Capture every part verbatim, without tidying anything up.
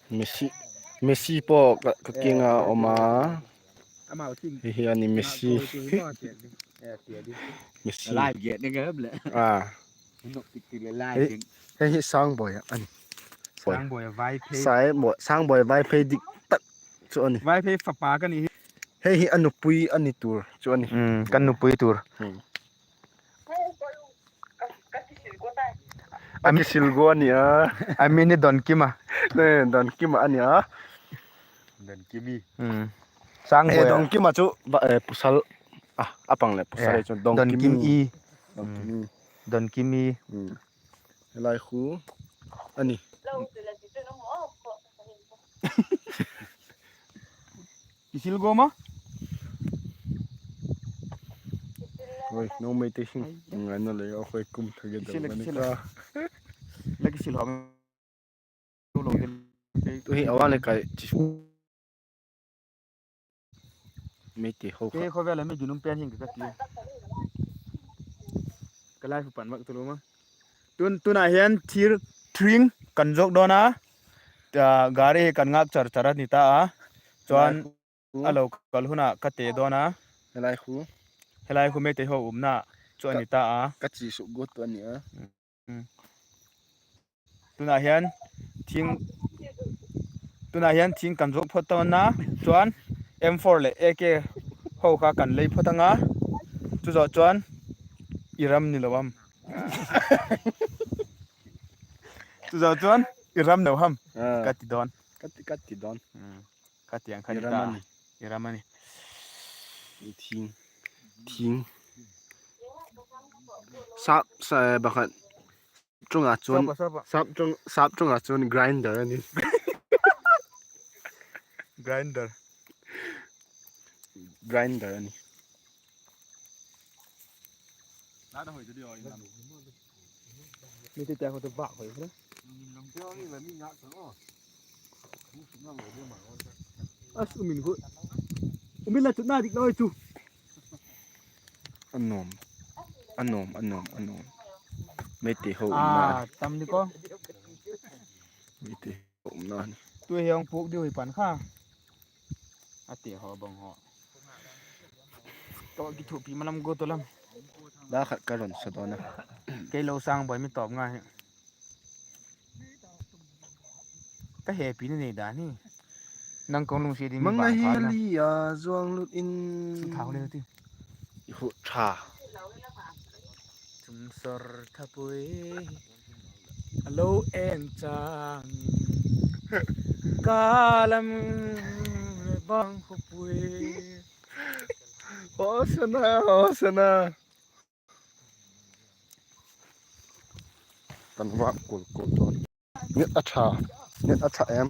Messi, Messi pawh ka, ka kiang a um a. Hi hi a ni Messi. Messi. Hei hi Sangboi a ni. Sangboi, Sangboi Vaiphei dik tak chu a ni. Hei hi a nupui a ni tur chu a ni. Ka nupui tur. A kisil gua a ni a. A min hi Donkim a. Donkim a ni a. Donkim a chu pasal a, a pang leh pasal chu Donkim i. Donkim i. Helai khu a ni. Kisil gua ma? Oi, no mei te hing. Ngai na le, a khoi kum thage deu mani ka. La kisil hom. Tu hi a van le kai chi. Mei te ho kha. Khovel a mi ginum pen hing ka ti. Ka lai fu pan mak tu lu ma. Tun, tun a hian thir thring kan zawk dawn a. Gari hi kan ngak char char a ni ta a. Chuan a lo kal hun ah ka te dawn a. Helai khu Meitei ho umna chu a ni ta a. Tun a hian thing, tun a hian thing kan zawk phawt tawn a, chuan M four leh A K ho kha kan lei phawt ang a. Chu zawh chuan i ram ni lo am? Chu zawh chuan i ram lo ham? Ka ti dawn. Ka ti ang kha ni ta. I ram a ni. Thing, thing. Sap, sa, pakhat chunga chuan, sap chung, sap chunga chuan grinder a ni. Grinder. Grinder a ni. Mi ti te ko te ba hoi hre. As umin khu. Umin la chutna dik loi chu. A nuam, a nuam, a nuam, a nuam. Meitei ho umna. Tam di ko. Meitei ho umna ni. Tu hi hong puk diu hi pan kha. A ti ho bang ho. To kithupi malam go to lam. Da khat ka rawn sa dawn a. Kei lo sang boi mi tawp nga hi. Ka hepi na nei dan hi. Nang kong lungsiat ding mi bang kha na. Mangahial hi a zuang lut in. Thau le ti. I hu tha. Chumsawr thapui a lo en chang in ka lam le bang khawpui. Hosana, Hosana. Kan vak kul kul dawn. Net a tha, net a tha em.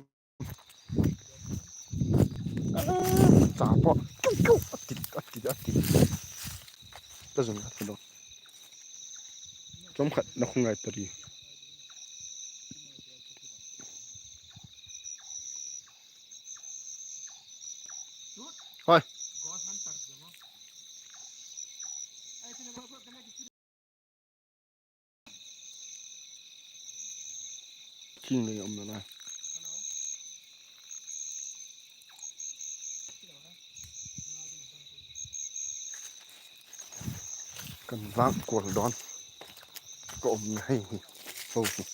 Cha pawh kiu kiu a ti, a ti, a ti. Ka zun khat ka dawn. Chawm khat na khung ngai ta ri. Hoi. Thing lei um na lai. Kan vak kual dawn ka um na hei hi. Ho hi.